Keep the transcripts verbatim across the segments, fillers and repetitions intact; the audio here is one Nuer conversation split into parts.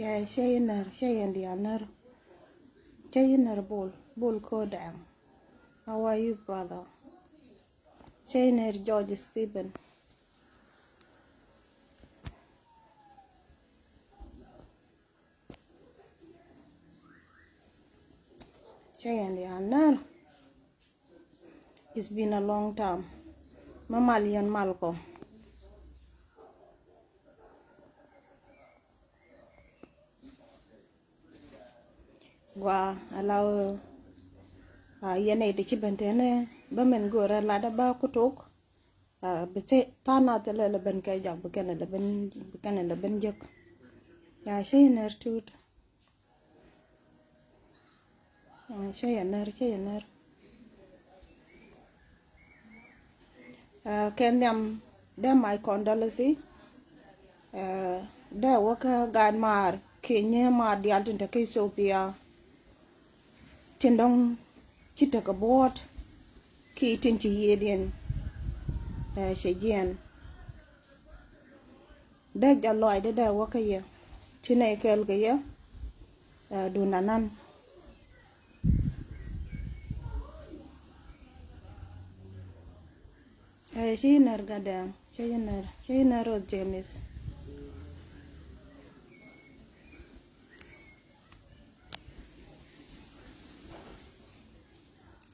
Yeah, cɛ yɛ ner, cɛ yɛ diaal ner. Cɛ yɛ ner Bol, Bol Kodang. How are you, brother? Cɛ yɛ ner George Stephen. Cɛ yɛ diaal ner. It's been a long time. Ma mal yɛn mal kɔ. Gua ala wä, ah, yɛn ɛ ti ci ben tɛnɛ bä mɛn go̱o̱rɛ ladä ba kutuk. Ah, bi te tha na te lɛ lɛ ben kɛ jak bi kɛn lɛ ben, bi kɛn lɛ ben jek. Ya, cɛ yɛ ner tut. Ah, cɛ yɛ ner, cɛ yɛ ner. Ah, kɛ nhiam dee my condolence. Ah, dee wä kä gaat maar kiɛ nyɛ maar diaal tin te kä Ethiopia. Tin dɔ̱ŋ ci tekɛ buɔ̱ɔ̱t ki tin ci yiëëdiɛn, eh, cɛ jiɛɛn. Dee jɛ lɔaacdɛ dee wä kä yɛ. Ci nɛy kɛɛl kɛ yɛ, eh, duundanan. Eh, ci ner Gadɛŋ, ci ner, ci ner Ruth James.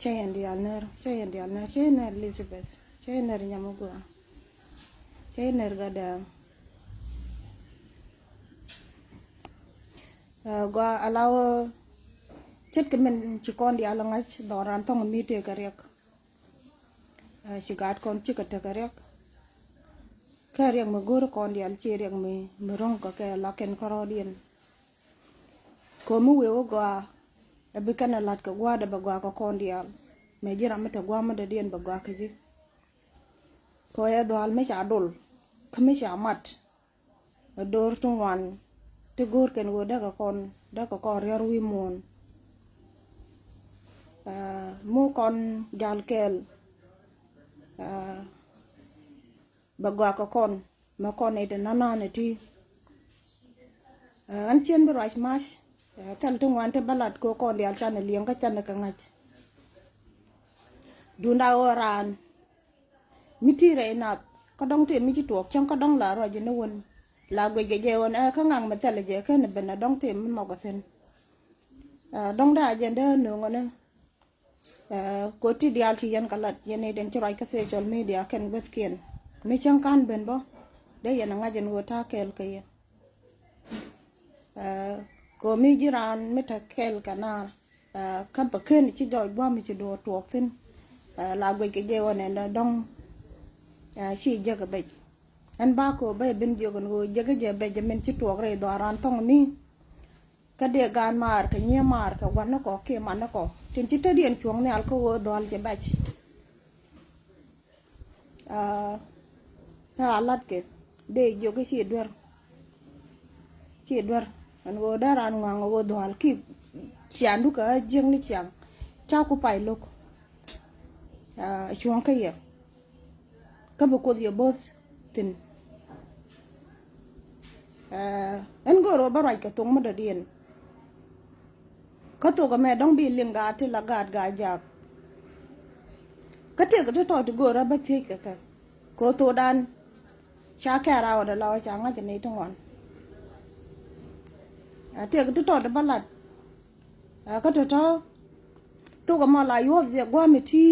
Cɛ yɛn diaal ner, cɛ yɛn diaal ner, cɛ yɛn ner Elizabeth, cɛ yɛn ner Nyamugua, cɛ yɛn ner Gadɛŋ. Eh, gua ala wä ce̱tkɛ min ci kɔn diaal ŋa̱c dhɔran thɔŋ mi tëëkɛ riɛk. Eh, ci gaat kɔn cikɛ tekɛ riɛk. Kɛ riɛk mi go̱o̱r kɔn diaal ci riɛk mi, mi ro̱ŋ kɛ kɛ la kɛn kärɔɔdiɛn. Ko̱mi wëë wä gɔaa, ɛ bi kɛn ɛ la̱t kɛ gua̱a̱dɛ bɛ gɔaa kɛ kɔn diaal. Mɛ ji̱ ram mi te gua̱a̱mä dɔ̱diɛn bɛ gɔaa kɛ ji̱. Kɛ ɛ dhuaal mi ca dol, kä mi ca mat. Ɛ do̱r ti ŋuan, ti go̱o̱r kɛn ɣöö däkɛ kɔn, däkɛ kɔn riɔ̱r wi̱i̱ muɔ̱ɔ̱n. Aa, mi kɔn jal kɛɛl. Aa, bɛ gɔaa kɛ kɔn, mɛ kɔn nɛy ti nanan ɛ ti. Aa, ɛn cien bi ruac mac, aa, thil ti ŋuan ti bä lat kɛ kɔn diaal canɛ liɛŋ kä canɛ kɛ ŋa̱c. Duunda ɣöö raan mi ti rɛy nath, kä dɔ̱ŋ tëë mi ci tuɔɔk cäŋ kä dɔ̱ŋ la ruac ni wän. La guic kɛ jɛ ɣöö ɛ kä ŋa̱ŋ mi thilɛ jɛ kɛn ben ɛ dɔ̱ŋ tëë mi nhɔk ɛ thi̱n. Aa, dɔ̱ŋ dee a jɛn dee nööŋä ni. Aa, koti diaal ci yɛn kɛ lat, yɛn i̱ den ci ruac kä social media kɛn guäthkiɛn. Mi cäŋ ka̱n ben bä, dee yɛn a ŋa̱c ɛn ɣöö ta̱a̱ kɛɛl kɛ yɛ. Aa, ko̱mi ji̱ raan mi te kɛɛl kɛ naar, aa, kä bɛ ken ci jɔɔc gua̱a̱m mi ci duɔɔr tuɔɔk thi̱n. Aa, la guic kɛ jɛ ɣöö nɛn dɔ̱ŋ, aa, ci jek ɛ bec. Ɛn ba ko̱ bä yɛ ben jiök ɛn ɣöö jek ɛ jɛ bec ɛ min ci tuɔɔk rɛy dhɔaaran thɔŋ mi. Kä dee gaan maar kɛ nyiee maar kɛ gua̱n ni kɔ kiɛ man ni kɔ. Tin ci tetdiɛn cuɔ̱ŋ nhial kä ɣöö dhɔaal cɛ bɛc. Aa, aa latkɛ dee jiök i̱ ci duer. Ci duer ɛn ɣöö dee raan ŋua̱a̱ŋ ɣöö dhɔaal ki ciaŋdu kɛ ɣä jiäkni ciaŋ. Ca ku pay lo̱k. Aa, cuɔ̱ŋ kä yɛ. Kä bi Kuoth yɛ bo̱th thi̱n. Aa, ɛn go̱o̱r ɣöö bä ruac kɛ thok mi dɔ̱diɛn. Kä thok ɛmɛ dɔ̱ŋ bi liŋ gaat ti la gaat gaa jaak. Kä tëëk ti tɔt ti go̱o̱rä bä thiec kɛ kɛ. Kɛ ɣöö thokdan ca kɛɛr a ɣɔt ala ɣöö ca ŋa̱c ni ti ŋuan. A tëëk ti tɔt ti bä lat. A kä tɔ̱tɔ̱ thok ɛmɔ la yuɔth jɛ gua̱a̱ mi ti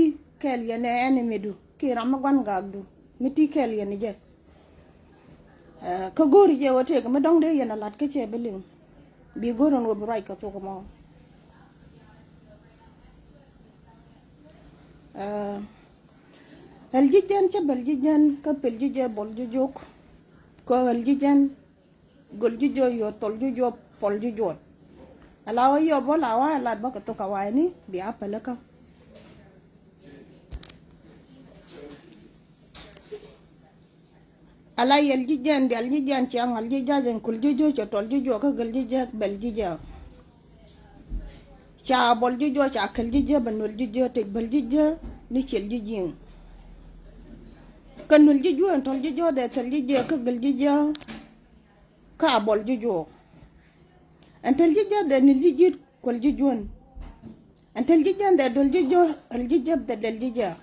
kɛɛl yɛn ɛ enemy du kiɛ ram mi gua̱n gakdu mi ti kɛɛl yɛn jɛ. Ɛ, kä go̱o̱ri jɛ wä tëëk mi dɔ̱ŋ dee yɛn a la̱t kä cɛ bi liŋ. Bi go̱o̱r ɛn wä bi ruac kɛ thok ɛmɔ. Ɛ, ɛl ji̱ jɛn cä bɛl ji̱ jɛn kä pel ji̱ jɛ bol ji̱ jok. Kä ɛl ji̱ jɛn gol ji̱ jok yot thol ji̱ jok pol ji̱ jok. Ala wä yop wä la wa lat bä kɛ thok kɛ wa̱i̱ni bia pälikä. Ala yɛl ji̱ jɛn dial ji̱ jɛn ciaŋ al ji̱ ja̱ jɛn kul ji̱ juɔ̱c cɛ tɔl ji̱ juɔ̱k kä gäl ji̱ jɛ bɛl ji̱ jɛ. Ca bɔl ji̱ juɔ̱c ca käl ji̱ jɛ bɛ nuɛl ji̱ jɛ tëk bäl ji̱ jɛ ni ciɛl ji̱ ji̱ŋ. Kä nuɛl ji̱ juɔ̱c ɛn tɔl ji̱ juɔ̱c dee thäl ji̱ jɛ kä gäl ji̱ jɛ. Kä a bɔl ji̱ juɔ̱k. Ɛn täl ji̱ jiäk dhɛ nil ji̱ ji̱ kuäl ji̱ juɔ̱n. Ɛn täl ji̱ jiäk dhɛ dɔl ji̱ jiäk, ɣäl ji̱ jiäk dhɛ dɛl ji̱ jiäk.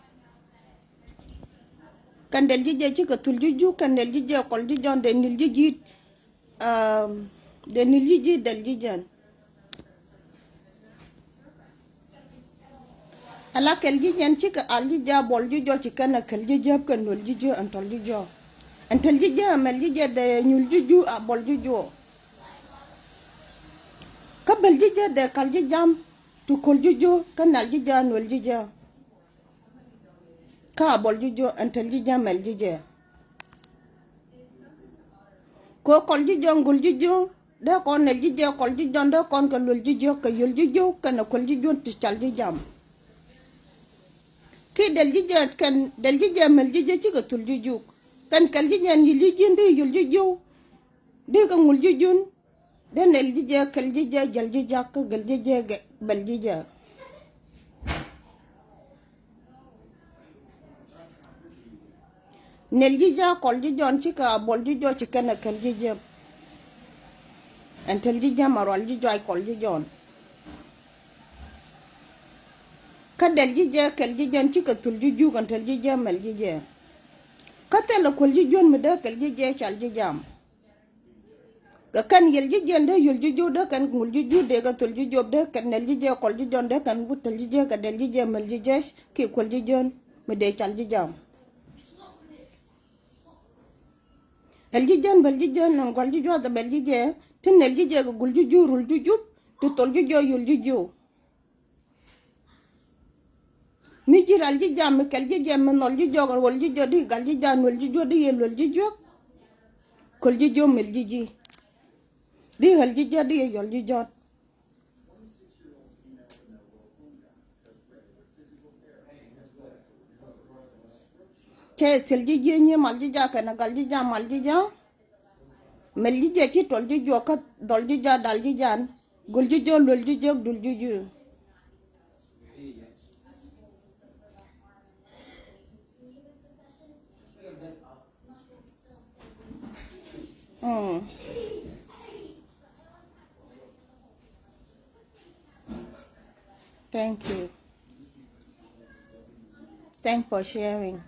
Kɛn dɛl ji̱ jiäk cikɛ thul ji̱ juk, kɛn dɛl ji̱ jiäk kuɔl ji̱ jɔn dhɛ nil ji̱ ji̱, um, dhɛ nil ji̱ ji̱ dɛl ji̱ jiäk. Ala kɛl ji̱ jiäk cikɛ al ji̱ jiäk buɔl ji̱ jɔk ci kɛn a kɛl ji̱ jiäk kɛ nuɛl ji̱ jiäk ɛn tɔl ji̱ jɔk. Ɛn täl ji̱ jiäk mɛl ji̱ jiäk dhɛ nyul ji̱ juk a buɔl ji̱ jɔk. Kä bɛl ji̱ jiäk dhɛ kal ji̱ jam ti kuɔl ji̱ juk kä nal ji̱ jiäk nuɛl ji̱ jiäk. Kä a buɔl ji̱ jɔk ɛn täl ji̱ jiäk mɛl ji̱ jiäk. Kɛ kuɔl ji̱ jɔk gul ji̱ jɔk dee kɔn nɛl ji̱ jiäk kuɔl ji̱ jɔk dee kɔn kɛ luɛl ji̱ jɔk kɛ yul ji̱ jɔk kɛn a kuɔl ji̱ jɔk ti cal ji̱ jam. Ki dɛl ji̱ jiäk kɛn dɛl ji̱ jiäk mɛl ji̱ jiäk cikɛ thul ji̱ juk. Kɛn kɛl ji̱ jiäk yul ji̱ jiäk dee yul ji̱ jɔk. Dee kɛ ŋul ji̱ jun. Dee nɛl ji̱ jiäk kɛl ji̱ jiäk jäl ji̱ jiäk kä gɛl ji̱ jiäk bɛl ji̱ jiäk. Nɛl ji̱ jiäk kuɔl ji̱ jɔn cikɛ a buɔl ji̱ jɔk ci kɛn a kɛl ji̱ jiäk. Ɛn täl ji̱ jiäk ma rual ji̱ jɔk a kuɔl ji̱ jɔn. Kä dɛl ji̱ jiäk kɛl ji̱ jiäk cikɛ thul ji̱ juk ɛn täl ji̱ jiäk mɛl ji̱ jiäk. Kä thilɛ kuɔl ji̱ jɔn mi dee kɛl ji̱ jiäk cal ji̱ jam. Kɛ kɛn yɛl ji̱ jiäk dee yul ji̱ juk dee kɛn ŋul ji̱ juk dee kɛ thul ji̱ juk dee kɛn nɛl ji̱ jiäk kuɔl ji̱ jɔn dee kɛn wut täl ji̱ jiäk kɛ dɛl ji̱ jiäk mɛl ji̱ jiäk ki kuɔl ji̱ jɔn mi dee cal ji̱ jam. Ɣäl ji̱ jiäk bɛl ji̱ jiäk nɛn gual ji̱ juɔth bɛl ji̱ jiäk ti nɛl ji̱ jiäk kɛ gul ji̱ juk rul ji̱ juk ti thol ji̱ jiäk yul ji̱ juk. Mi ji̱ ral ji̱ jam mi kɛl ji̱ jam mi nhɔl ji̱ jɔk ruɔl ji̱ jɔk di gal ji̱ jam nuɛl ji̱ juɔk di yɛ luɛl ji̱ juɔk. Köl ji̱ jɔk mil ji̱ ji̱ di ɣäl ji̱ jɔk di yɛ yɔl ji̱ jɔk. Cɛ thil ji̱ ji̱ nyi mal ji̱ jɔk kɛn gal ji̱ jam mal ji̱ jɔk. Mɛl ji̱ jɛ ci tɔl ji̱ juɔk kä dhɔl ji̱ jɔk dal ji̱ jan. Gul ji̱ jɔk luɛl ji̱ jɔk dul ji̱ ji̱. Mm. Thank you. Thank for sharing.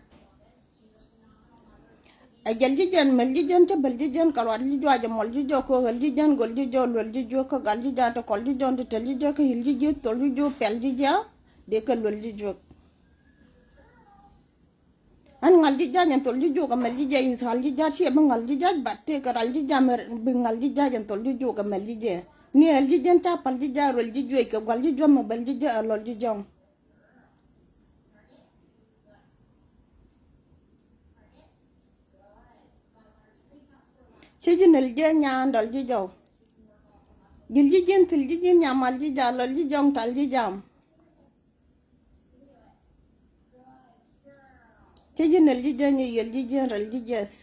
Ɛ jɛl ji̱ jɛn mɛl ji̱ jɛn cä bɛl ji̱ jɛn kɛ ruat ji̱ juac ɛ mɔl ji̱ jɔk kɛ ɣäl ji̱ jɛn gɔl ji̱ jɔk luɛl ji̱ juɔk kä gal ji̱ jɔk ti kɔl ji̱ jɔk ti tɛl ji̱ jɔk kä yil ji̱ ji̱ thol ji̱ jɔk pɛl ji̱ jɔk. Dee kɛ luɛl ji̱ juɔk. Ɛn ŋal ji̱ ja̱c ɛn thol ji̱ juɔk kɛ mɛl ji̱ jɛc i̱ thal ji̱ ja̱c ciɛ bi ŋal ji̱ ja̱c bat tëë kɛ ral ji̱ ja̱c mɛ bi ŋal ji̱ ja̱c ɛn thol ji̱ juɔk kɛ mɛl ji̱ jɛc. Ni ɣäl ji̱ jɛn ta̱a̱ pal ji̱ ja̱c ruɛl ji̱ juɔc kɛ gual ji̱ juɔk mɛ bɛl ji̱ jɛc ɛ lɔl ji̱ jɔk. Ci ji̱ nil ji̱ nyan dɔl ji̱ jɔw. Ji̱l ji̱ ji̱n thil ji̱ ji̱n nyamal ji̱ jal lɔl ji̱ jɔŋ tal ji̱ jam. Ci ji̱ nil ji̱ ji̱n yiel ji̱ ji̱n rɛl ji̱ jiɛth.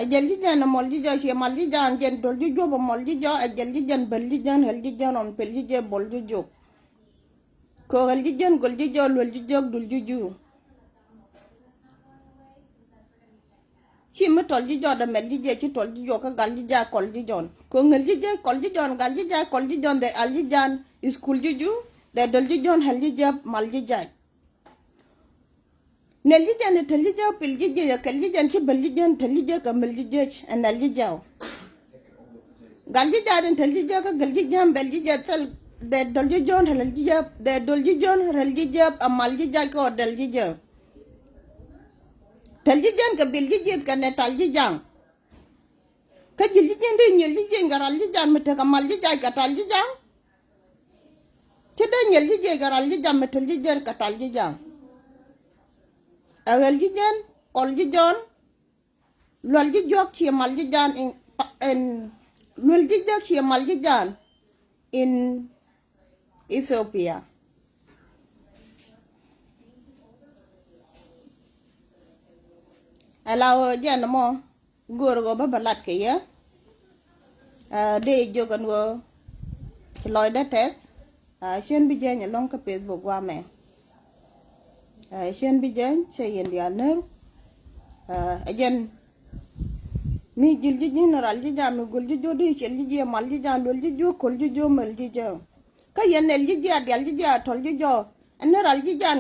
Ɛ jɛl ji̱ jɛn ɛ mɔl ji̱ jɔk ciɛ mal ji̱ jɔk jɛn dol ji̱ juɔp ɛ mɔl ji̱ jɔk ɛ jɛl ji̱ jɛn bäl ji̱ jɛn ɣäl ji̱ jɛn ɔn pel ji̱ jɛ bol ji̱ jɔk. Kɛ ɣäl ji̱ jɛn gol ji̱ jɔk luel ji̱ jɔk dul ji̱ juu. Ci mi tɔl ji̱ jɔk dɛ mɛl ji̱ jɛ ci tɔl ji̱ jɔk kä gal ji̱ jɛ kɔl ji̱ jɔn. Kɛ ɣäl ji̱ jɛ kɔl ji̱ jɔn gal ji̱ jɛ kɔl ji̱ jɔn dɛ al ji̱ jan iskul ji̱ juu dɛ dol ji̱ jɔn ɣäl ji̱ jɛ mal ji̱ jɛ. Nɛl ji̱ jɛn i̱ täl ji̱ jɛk pil ji̱ jiɛc ɛ kɛl ji̱ jɛn ci bäl ji̱ jɛn täl ji̱ jɛk kɛ mil ji̱ jiɛc ɛ nɛl ji̱ jɛk. Gal ji̱ jɛn i̱ täl ji̱ jɛk kä gäl ji̱ jɛn bɛl ji̱ jɛk thil dee dɔl ji̱ jɔn täl ji̱ jɛk dee dɔl ji̱ jɔn räl ji̱ jɛk ɛ mal ji̱ jɛk kɛ ɔ dɛl ji̱ jɛk. Täl ji̱ jɛn kɛ bil ji̱ jiɛth kɛnɛ tal ji̱ jaŋ. Kä ji̱l ji̱ jiɛn dee nyiɛl ji̱ jiɛn kɛ ral ji̱ jaŋ mi tekɛ mal ji̱ jɛk kɛ tal ji̱ jaŋ. Ci dee nyɛl ji̱ jiɛc kɛ ral ji̱ jam mi täl ji̱ jiɛn kɛ tal ji̱ jam. Ɛ ɣɛl ji̱ jiɛn kɔl ji̱ jɔn. Luɛl ji̱ juɔk ciɛ mal ji̱ jan in, in luɛl ji̱ jiɛk ciɛ mal ji̱ jan in Ethiopia. Ɛ la ɣöö jiɛn mɔ. Go̱o̱r ɣöö bä bä lat kɛ yɛ. Aa, dee jiök ɛn ɣöö ci lɔcdä tɛth. Aa, cien bi jɛny ɛlɔ̱ŋ kä Facebook guamɛ. Aa, cien bi jɛny cɛ yɛn diaal ner. Ɛ jɛn mi ji̱l ji̱ ji̱n ral ji̱ jaa, mi gol ji̱ ji̱ odi, cɛl ji̱ ji̱, mal ji̱ jaa, luel ji̱ ji̱, kol ji̱ ji̱, mɛl ji̱ jaa. Kä yɛn nɛl ji̱ jaa, dial ji̱ jaa, tɔl ji̱ jaa. Ɛn ni ral ji̱ jaa,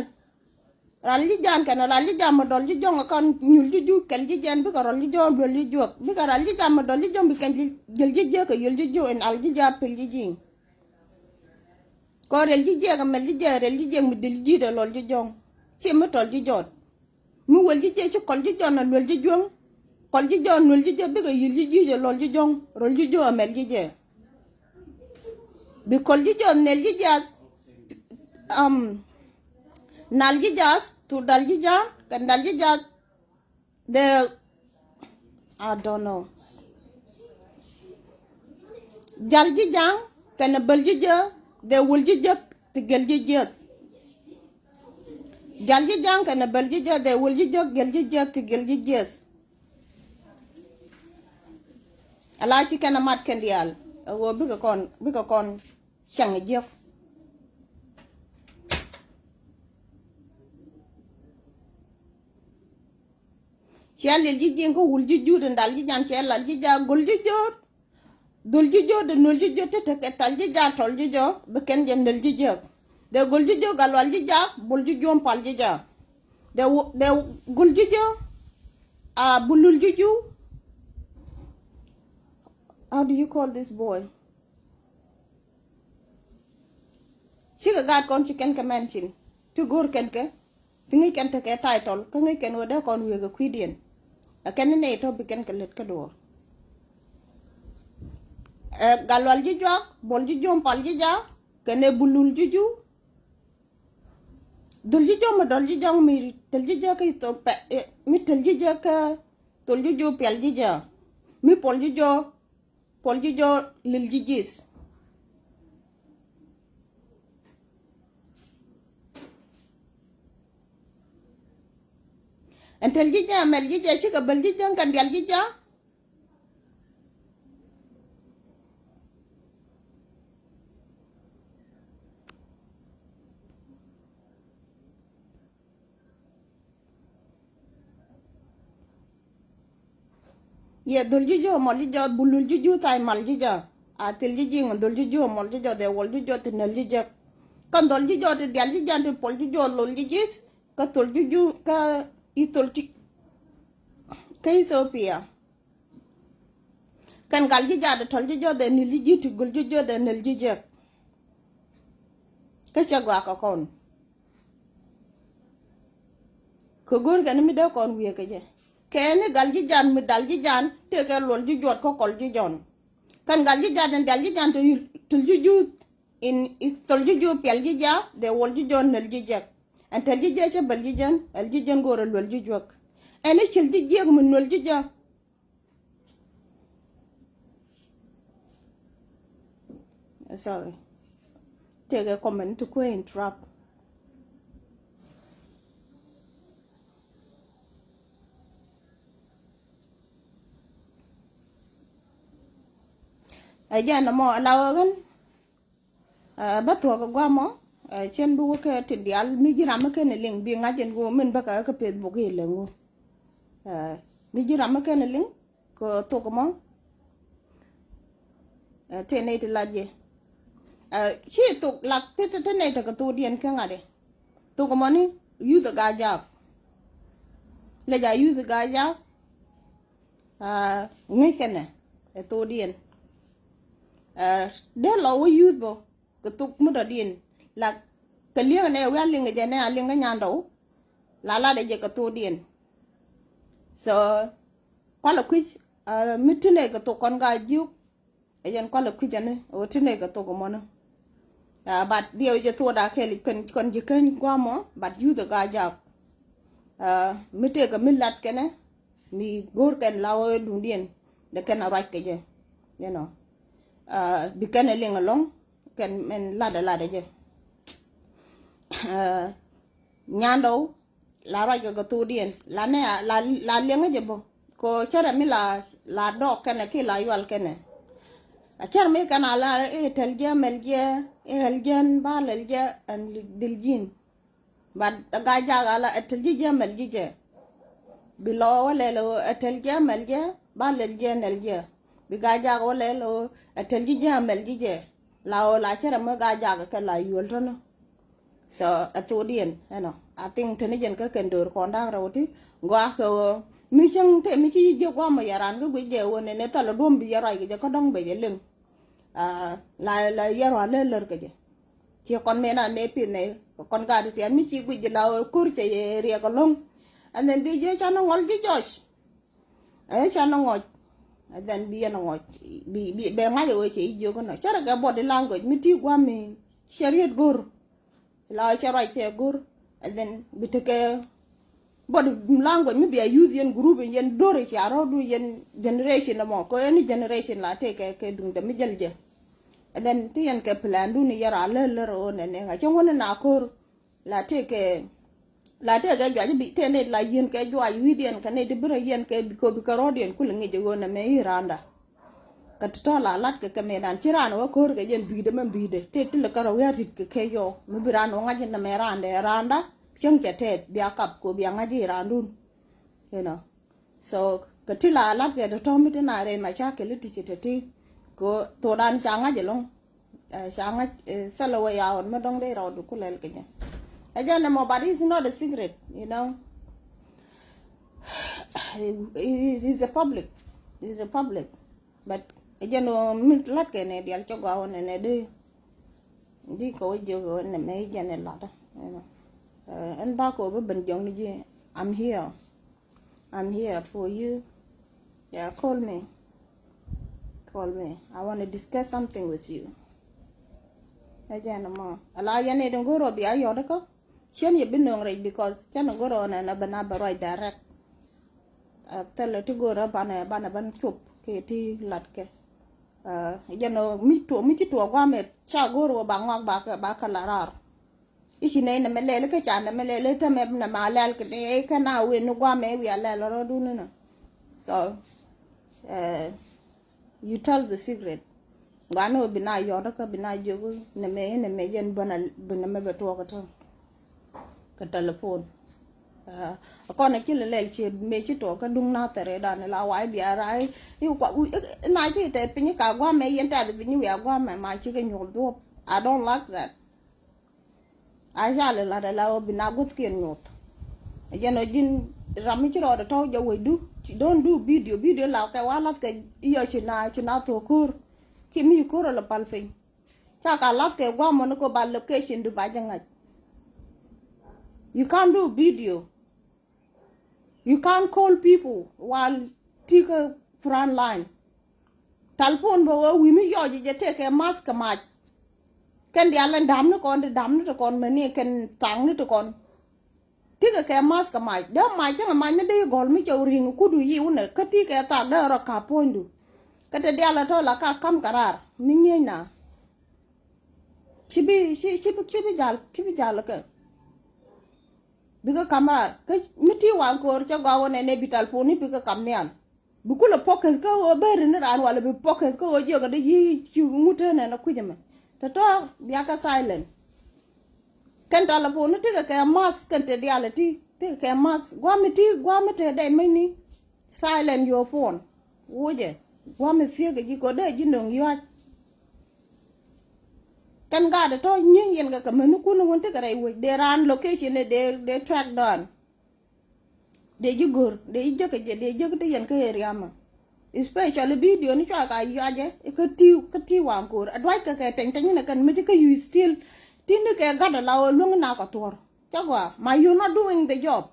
ral ji̱ jaa kɛnɛ ral ji̱ jaa mi dɔl ji̱ jɔŋ, ɛ kɔn nyul ji̱ ji̱, kɛl ji̱ jaa, bikɛ rɔl ji̱ jaa, luel ji̱ juɔk. Bikɛ ral ji̱ jaa mi dɔl ji̱ jɔŋ, bi kɛn ji̱, jiɛl ji̱ jaa kɛ yuel ji̱ jaa, ɛn al ji̱ jaa, pel ji̱ jaa. Kɔn rɛl ji̱ jaa kɛ mɛl ji̱ jaa, rɛl ji̱ jaa mi dil ji̱ dee lɔl ji̱ jɔŋ. Ci mi tɔl ji̱ jɔt. Mi wel ji̱ jaa ci kɔl ji̱ jɔn a luel ji̱ juɔ̱ŋ. Kɔl ji̱ jɔn nuel ji̱ jaa, bikɛ yil ji̱ ji̱ jaa lɔl ji̱ jɔ̱ŋ, rɔl ji̱ jaa a mɛl ji̱ jaa. Bi kɔl ji̱ jɔn nɛl ji̱ jaa, am, nal ji̱ jaa, thur dal ji̱ jaa, kɛn dal ji̱ jaa, the, I don't know. Jal ji̱ ja̱a̱ŋ kɛnɛ bäl ji̱ jääk, dee wäl ji̱ jääk ti gɛl ji̱ jiäth. Jal ji̱ ja̱a̱ŋ kɛnɛ bäl ji̱ jääk, dee wäl ji̱ jääk, gɛl ji̱ jiäth ti gɛl ji̱ jiäth. Ala ci kɛn a mat kɛn diaal. Ɛ ɣöö bikɛ kɔn, bikɛ kɔn cäŋ jiäk. Cɛ lil ji̱ ji̱n kä wul ji̱ juut in dal ji̱ jan, cɛ lal ji̱ jaa, gol ji̱ jo̱o̱t. Dhul ji̱ jɔ̱, dee nöl ji̱ jɔ̱, te tekɛ tal ji̱ jaa, tɔl ji̱ jɔ̱, bi kɛn jɛ nöl ji̱ jɔ̱. Dee gol ji̱ jɔ̱, gal wal ji̱ jaa, bol ji̱ jɔ̱, pal ji̱ jaa. Dee, dee gol ji̱ jɔ̱, a bulul ji̱ jɔ̱. How do you call this boy? Cikɛ gaat kɔn ci kɛn kɛ mention. Ti go̱o̱r kɛn kɛ. Ti ŋäc kɛn tekɛ title, kä ŋäc kɛn ɣöö dee kɔn wiee kɛ kui̱diɛn. Ɛ kɛn ni nɛy tɔ̱ bi kɛn kɛ lät kä duɔ̱ɔ̱r. Ɛ gal wal ji̱ juak, bol ji̱ jɔ̱, pal ji̱ jaa, kɛnɛ bulul ji̱ jɔ̱. Dhul ji̱ jɔ̱ mi dɔl ji̱ jɔ̱ŋ, mi tel ji̱ jaa kä thol pɛ, ɛ, mi tel ji̱ jaa kä thol ji̱ jɔ̱, pial ji̱ jaa. Mi pol ji̱ jɔ̱, pol ji̱ jɔ̱, lil ji̱ ji̱th. Ɛn tel ji̱ jaa, mɛl ji̱ jaa, cikɛ bäl ji̱ jaa, kɛn dial ji̱ jaa. Yɛ dhul ji̱ jɔ̱, mɔl ji̱ jɔ̱, bulul ji̱ jɔ̱, thay mal ji̱ jɔ̱. A thil ji̱ ji̱ ŋun dhul ji̱ jɔ̱, mɔl ji̱ jɔ̱, dhɛ wal ji̱ jɔ̱, ti nöl ji̱ jek. Kɛn dhul ji̱ jɔ̱, ti dial ji̱ jaa, ti pol ji̱ jɔ̱, lol ji̱ ji̱th. Kä thol ji̱ jɔ̱, kä i thol ti, kä Ethiopia. Kɛn gal ji̱ jaa, dhɛ tɔl ji̱ jɔ̱, dhɛ nöl ji̱ ji̱th, ti gol ji̱ jɔ̱, dhɛ nöl ji̱ jek. Kä cɛ gɔaa kɛ kɔn. Kɛ go̱o̱r kɛn mi dee kɔn wiee kɛ jɛ. Kɛ ni gal ji̱ jaa, mi dal ji̱ jaa, tëëkɛ luɔl ji̱ juɔt kä kɔl ji̱ jɔ̱. Kɛn gal ji̱ jaa, tin dial ji̱ jaa, tin tul ji̱ jɔ̱, in, i thol ji̱ jɔ̱, pial ji̱ jaa, dhɛ wal ji̱ jɔ̱, nöl ji̱ jek. Ɛn tel ji̱ jaa, cɛ bäl ji̱ jaa, ɛl ji̱ jaa go̱o̱rɛ luel ji̱ juɔ̱k. Ɛn i̱ cil ji̱ jiäk mi nöl ji̱ jaa. Sorry. Tëëkɛ comment ti kuɛ interrupt. Ɛ jɛn ɛmɔ ala ɣän. Ɛ, bä thuɔ̱k ɛ guamɔ, ɛ, cien bi wä kɛ tin diaal mi ji̱ ram mi ken ɛ liŋ bi ŋa̱c ɛn ɣöö min bä kɛ kä Facebook i̱ lɛ ŋu. Ɛ, mi ji̱ ram mi ken ɛ liŋ kɛ thok ɛmɔ. Ɛ, tëë nɛy ti lat jɛ. Ɛ, ci thok lak ti, ti, ti nɛy tekɛ thokdiɛn kä ŋa̱t ɛ. Thok ɛmɔni, youth ɛ Gaa-jaak. Lɛ ja youth ɛ Gaa-jaak. Aa, ŋäc kɛnɛ ɛ thokdiɛn. Aa, dee lɔ wä youth bä kɛ thok mi dɔ̱diɛn. La kɛ liɛŋɛ nɛ wi̱i̱ a liŋɛ jɛ nɛ a liŋɛ nyandɔw. La latdɛ jɛ kɛ thokdiɛn. So kualɛ kui̱c, aa, mi tinɛ kɛ thok kɔn Gaa-jiök. Ɛ jɛn kualɛ kui̱c ɛn ɣöö ti nɛy kɛ thok ɛmɔni. Aa, but diɛw jɛ thok da kɛɛl kɛn, kɛn ji̱ käny gua̱a̱mɔ, but youth ɛ Gaa-jaak. Aa, mi tëëkɛ mi lat kɛnɛ, mi go̱o̱r kɛn la ɣöö duŋdiɛn dee kɛn a ruac kɛ jɛ, you know. Aa, bi kɛn ɛ liŋ ɛlɔ̱ŋ, kɛn mɛn latdɛ latdɛ jɛ. Aa, nyandɔw, la ruac kɛ kɛ thokdiɛn. La nɛ a, la, la liɛŋä jɛ bä. Kɛ cärɛ mi la, la dɔɔk kɛnɛ kiɛ la yual kɛnɛ. A cär mi kɛn a la i̱ täl ji̱, mɛl ji̱, i̱ ɣäl ji̱n, ba ɣäl ji̱, ɛn dhil ji̱n. Ba Gaa-jaak a la i̱ täl ji̱ ji̱, mɛl ji̱ jɛ. Bi lɔ wä lɛl ɣöö ɛ tɛl jiɛ mɛl jiɛ, ba lɛl jiɛ nɛl jiɛ. Bi Gaa-jaak wä lɛl ɣöö ɛ tɛl ji̱ jiɛ mɛl ji̱ jɛ. La ɣöö la cɛ rɛ mi Gaa-jaak kɛ la yuɔl tɔnɔ. So ɛ thokdiɛn ɛnɔ, I think teni jɛn kä kɛn döör kɔn da̱a̱k rɛw ti gɔaa kɛ ɣöö mi cäŋ te mi ci ji̱ jiɛ gua̱a̱mɔ yɛ raan kä guic jɛ ɣöö nɛnɛ thɔl ɛ duɔ̱m bi yɛ ruac kɛ jɛ kä dɔ̱ŋ bɛ jɛ liŋ. Ah, la, la yɛ ruac lär lär kɛ jɛ. Ci kɔn mëë nan mëë pith nɛy kɛ kɔn gaat ti tian mi ci guic ji̱ la ɣöö ko̱r cɛ yɛ riɛk ɛlɔ̱ŋ. And then bi jiɛ can ɛ ŋɔl ji̱ jɔc. Ɛ can ɛ ŋɔc. And then bi yɛn ɛ ŋɔc. Bi, bi, bɛ ŋa̱c ɛ ɣöö cɛ i̱ jiök ɛnɔ. Cärɛ kɛ body language mi ti gua̱a̱mi cɛ riet go̱r. La cɛ ruac cɛ go̱r. And then bi tekɛ body language mi bia youth yɛn group yɛn dori cia rɔɔdu yɛn generation ɛmɔ. Kɛ any generation la tëë kɛ, kɛ duŋdɛ mi jäl jɛ. And then ti yɛn kɛ plan duni yɛra lär lär ɣöö nɛnɛ ŋa cɛ ŋuɔ̱n na ko̱r. La tëë kɛ, la tëë kɛ juac bi tëë nɛy la yieen kɛ juac wi̱i̱diɛn kɛ nɛy ti bi rɔ yiɛn kɛ bi kɛ bi kɛ rɔɔdiɛn kulɛ ŋi̱c ɛ ɣöö nɛmɛ i̱ raanda. Kɛ ti tɔ̱ la lat kɛ kɛ mëëdan ci raan wä ko̱r kɛ jɛn bi̱i̱dɛ mɛn bi̱i̱dɛ tëë ti lɛ kɛ rɔ wi̱i̱ a rit kɛ kɛ yɔɔ mi bi raan wä ŋa̱c nɛmɛ raandɛ raanda. Cäŋ cɛ tɛth bia kap kɛ ɣöö bia ŋa̱c i̱ raandun. You know. So kɛ ti la lat kɛ tɔ̱tɔ̱ mi ti na rɛy macakɛl ti ci tɛ ti kɛ thokdan ca ŋa̱c ɛlɔ̱ŋ. Ca ŋa̱c thilɛ wä ya ɣɔn mi dɔ̱ŋ dee rɔɔdu ku lɛl kɛ jɛ. Ɛ jɛn ɛmɔ, but it's not a secret, you know. It's, it's a public. It's a public. But ɛ jɛn ɔ mi lat kɛ nɛ dial cɛ gɔaa wä nɛ nɛ dee. Di kɛ wä jiök wä nɛ mɛ jɛn ɛ lat. Ɛn ba kɛ wä bi ben jɔŋni ji̱. I'm here. I'm here for you. Yeah, call me. Call me. I want to discuss something with you. Ɛ jɛn ɛmɔ. Ala yɛn ɛ dee go̱r ɔ bia yɔt kä. Cien yɛ bi nöŋ rɛc because cɛn ɛ go̱r ɔ nɛ nɛ bɛ na bɛ ruac direct. Thilɛ ti go̱r ɔ banɛ, banɛ ban cop kɛ ti lat kɛ. Jɛn ɔ mi tuɔ, mi ci tuɔ guamɛ ca go̱r ɔ ba ŋɔak ba kɛ, ba kɛ la rar. I̱ ci nɛy nɛmɛ lɛl kä ca nɛmɛ lɛl kä mɛ nɛmɛ a lɛl kɛ nɛy kä na wen ni guamɛ wiaa lɛl rɔ dun ni nɔ. So, eh, you tell the secret. Guani wä bi na yɔt kä bi na jiök nɛmɛ, nɛmɛ jɛn bä na bi nɛmɛ bɛ tuɔk kä tɔ. Kä telephone. Ah, kɔn a ci lɛ lɛl ci mëë ci tuɔk kä duŋ na thɛrɛ dan la wa̱i̱ bia rai. I̱ kua, i̱, i̱, na ci tɛ piny ka guamɛ yɛn tɛ piny wiaa guamɛ ma ci kɛ nyuɔl duɔp. I don't like that. A ca lɛ lat ala ɣöö bi na guthkiɛn nyuɔth. Ɛ jɛn ɔ ji̱n ram mi ci rɔɔdɛ tɔ̱w jɛ wecdu. Don't do video, video la kɛ wa lath kɛ i̱ yɔ ci na, ci na thok ko̱r. Ki mi ko̱r ala pal piny. Ca ka lath kɛ guamɔ ni ko ba location du ba jɛ ŋa̱c. You can't do video. You can't call people while ti kä front line. Telephone bä wee wi̱i̱ mi yɔc jɛ tëë kɛ math kɛ mac. Kɛn diaal ɛn da̱mni kɔn ti da̱mni ti kɔn mɛni kɛn thaŋni ti kɔn. Ti kɛ kɛ math kɛ mac dee mac cäŋ ɛ mac mi dee gɔl mi cɛ ri̱ŋ kudu yi wunɛ kä ti kɛ thak dee rɔ ka̱p puɔ̱nydu. Kä te diaal ɛ tɔ̱ la ka ka̱m kɛ raar mi ŋi̱eec na. Ci bi, ci, ci bi, ci bi jal, ci bi jal kɛ. Bikɛ ka̱m raar kä mi ti waŋ ko̱o̱r cɛ gɔaa wä nɛn ɛ bi telephone ni bikɛ ka̱m nhial. Bi kulɛ focus kä ɣöö beri ni raan walɛ bi focus kä ɣöö jiɛkɛ dee yi ci ŋut tee nɛn ɛ kui̱c ɛmɛ. Tɔ̱tɔ̱ biakɛ silent. Kɛn telephone ni tekɛ kɛ math kɛn te diaal ɛ ti tekɛ kɛ math guami ti guami te dɛy mecni. Silent your phone. Wucɛ guami thiekɛ ji̱ kɔ dee ji̱ no̱ŋ yua̱c. Kɛn gaat ɛ tɔ̱ nyieny yɛn kɛ kɛ mäni kun wän tekɛ rɛy wec dee raan location dee dee track down. Dee ji̱ go̱r dee ji̱ jäkä jɛ dee jäkä ti yɛn kä area mɛ. Especially video ni cua ka yuacɛ kä ti kä ti waŋ ko̱r aduackɛ kɛ tɛny tɛny ni kɛn mecä kä you still. Ti ni kɛ gat ala ɣöö luäŋ na kɔ thuɔ̱r. Cä gɔaa ma you not doing the job.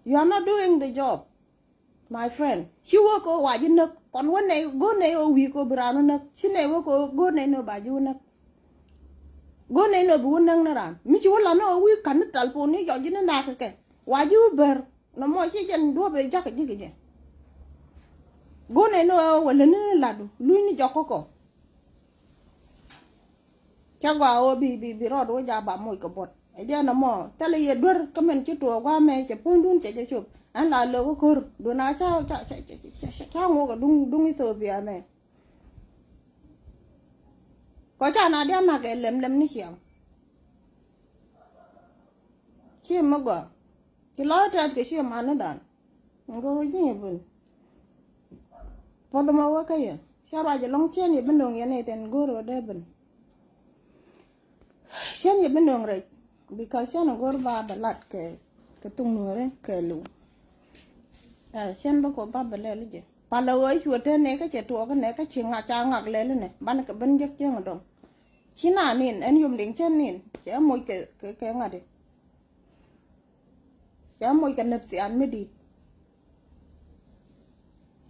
You are not doing the job. My friend ci wä kɛ ɣöö wa ji̱ näk kɔn wä nɛy go̱r nɛy ɣöö wi̱i̱ kɛ ɣöö bi raan wä näk ci nɛy wä kɛ ɣöö go̱r nɛy ni ɣöö ba ji̱ wä näk. Go̱r nɛy ni ɣöö bi wä näk ni raan mi ci wä la ni ɣöö wi̱i̱ ka̱n ni telephone ni yɔc ji̱ ni nakä kɛ wa ji̱ wä bär. Nɔmɔ ci jɛn duɔ̱ɔ̱p ëë jakä ji̱ kɛ jɛ. Go̱r nɛy ni ɣöö wä lätni ni la̱tdu lunyni jɔk kä kɔ. Cä gɔaa ɣöö bi bi bi rɔɔd wä ja̱ ba moc kɛ buɔ̱t ɛ jɛn ɛmɔ thilɛ yɛ duer kä min ci tuɔɔk gua̱a̱mɛ cɛ puɔ̱nydun cɛ jɛ cop. Ɛn la lök kä ko̱r duɔ̱na ca ca ca ca ca ŋok ɛ duŋ duŋ Ethiopia mɛ. Kɔ ca na dia̱n nak ɛ lɛm lɛm ni ciaŋ. Ci mi gɔaa. Ci lɔc tɛth kɛ ciɛ man ni dan. Ŋkä wä ji̱ yɛ ben. Puɔth ɛmɔ wä kä yɛ. Ca ruac ɛlɔ̱ŋ cɛn yɛ ben do̱ŋ yɛn ɛ tɛn go̱r wä dee ben. Cɛn yɛ ben do̱ŋ rɛc. Because cɛn ɛ go̱r ba bɛ lat kɛ, kɛ thuŋ nuɔ̱ɔ̱rɛ kɛ liw. Ɛ, cɛn bä kɔ ba bɛ lɛl jɛ. Palɛ ɣöö i̱ cuɛ te nɛ kä cɛ tuɔɔk nɛ kä ci ŋa̱c ca ŋak lɛl nɛ. Banɛ kɛ ben jek cieŋ dɔ̱ŋ. Ci na nin, ɛn yom diŋ cɛn nin. Cɛ moc kɛ, kɛ, kɛ ŋa̱t i̱. Cɛ moc kɛ näp thiaan mi di̱i̱t.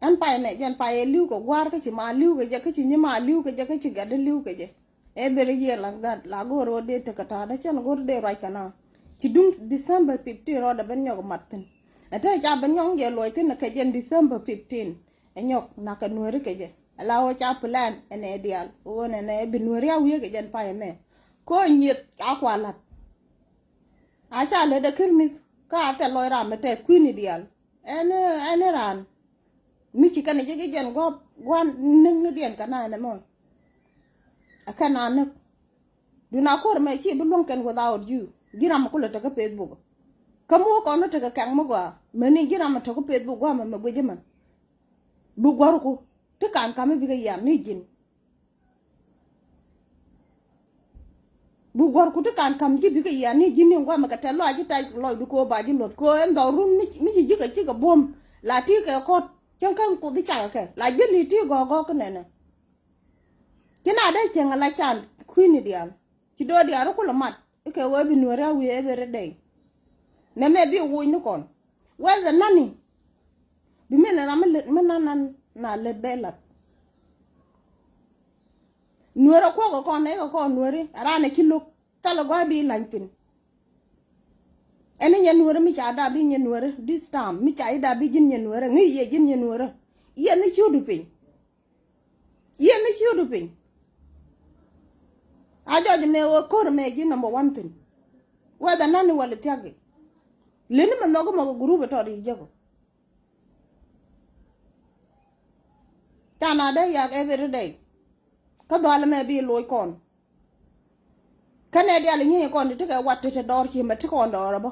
Ɛn pay mɛ jɛn pay ɛ li̱w kɛ gua̱a̱r kä ci ma li̱w kɛ jɛ, kä ci nyi ma li̱w kɛ jɛ, kä ci gatdä li̱w kɛ jɛ. Every year like that, la go̱o̱r rɔ dee tekɛ ta̱a̱dä cɛn go̱o̱r dee ruac kɛ na. Ci duŋ December fifteen rɔɔdɛ ben nyɔk mat thi̱n. Ɛ te ca ben nyɔk jɛ luɔc thi̱n kɛ jɛn December fifteen. Ɛ nyɔk nak kɛ nueeri kɛ jɛ. Ɛ la wä ca plan ɛn ɛ diaal. Wä nɛ nɛ bi nueeri a wiee kɛ jɛn pay mɛ. Ko nyieth ca kua la̱t. A ca lät ɛ kir mith kä a thil lɔc ram mi tɛth kui̱ni diaal. Ɛn, ɛn raan mi ci kɛn ji̱ ji̱ jɛn gɔp gua̱n näk ni diɛn kɛ na ɛn ɛmɔ. A kɛn a näk. Duna kuɔr mɛ ci bi luäŋ kɛn without you. Ji̱ ram mi kulɛ tekä Facebook. Kä mi wä kɔn ni tekä kɛŋ mi gɔaa. Mɛ ni ji̱ ram mi tekä Facebook gɔaa mɛ mɛ guic mɛ. Bi gua̱r ku. Ti kan kam mi bikɛ yian ni ji̱n. Bi gua̱r ku ti kan kam ji̱ bikɛ yian ni ji̱n ni gua̱mɛ kɛ tɛl lɔac ji̱ tac lɔcdu kɛ ɣöö ba ji̱ luɔ̱th kɛ ɣöö ɛn dhɔrun mi ci ji̱ kɛ cikɛ buɔ̱m la ti kɛ kɔt cäŋ kä kuoth i̱ cakɛ kɛ la ji̱ li̱t ti gɔ̱k gɔ̱k kä nɛnɛ. Ci na dee cieŋ ala can kui̱ni diaal ci do̱o̱ diaal rɔ kulɛ mat i̱ kɛ ɣöö bi nueeri a wiee every day. Nɛmɛ bi wuuc ni kɔn wɛth ɛ nani. Bi min ram mi lät mi nan nan na lät bɛ lat. Nueeri kuɔk kɛ kɔn nɛ kɛ kɔn nueeri a raan ɛ ci lo̱k. Thilɛ gua̱a̱th bi la̱ny thi̱n. Ɛn i̱ nyɛ nueeri mi ca dap bi nyɛ nueeri this time mi ca i̱ dap bi ji̱n nyɛ nueeri ŋi̱i̱c yɛ ji̱n nyɛ nueeri. Yɛn ni ciötdu piny. Yɛn ni ciötdu piny. A jɔc mɛ wä ko̱r mɛ ji̱ number one thi̱n. Whether nani wala thia̱ki. Leni mɛ nhɔk mɛ kɛ group tɔt i̱ jek ɔ. Can a dee yak every day. Kä dhɔal mɛ bi loc kɔn. Kä nɛ dial inyieeny kɔn ti tekɛ wat ti te dɔɔr ci mɛ ti kɔn dɔɔr ɛ bä.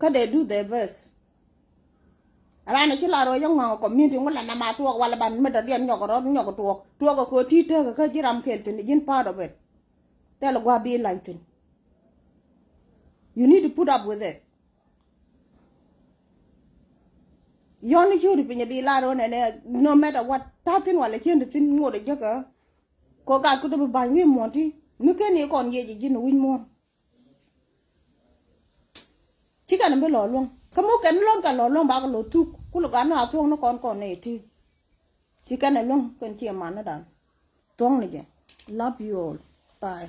Kä they do their best. Raan ci la rɔ yɛ ŋɔaŋ community ŋu la nama tuɔɔk wala ban mi dɔ̱diɛn nyɔk rɔt nyɔk tuɔɔk tuɔɔk kɛ ti tekɛ kä ji̱ ram kel thi̱n ji̱n part of it. Thil gua̱a̱ bi lany thi̱n. You need to put up with it. Yɔn ni ciöt piny bi lar ɣän ɛnɛ no matter what. Ta̱thi̱n wala cien ti thi̱n ŋot ɛ jäkä. Kɔ gat ku te bi ba̱ny wi̱i̱ muɔ̱ɔ̱n ti mi ken i̱ kɔn yiëc i̱ ji̱n wi̱c muɔ̱ɔ̱n. Ci kɛn bi lɔ luäŋ kä muk kɛn lɔn kɛn lɔ luäŋ bakɛ lɔ thuk ku lɔ gat ni a thuɔ̱ŋ ni kɔn kɔn nɛ ti. Ci kɛn ɛ luäŋ kɛn ci ɛ man ni dan. Thuɔ̱ŋ ni jɛ. Love you all. Bye.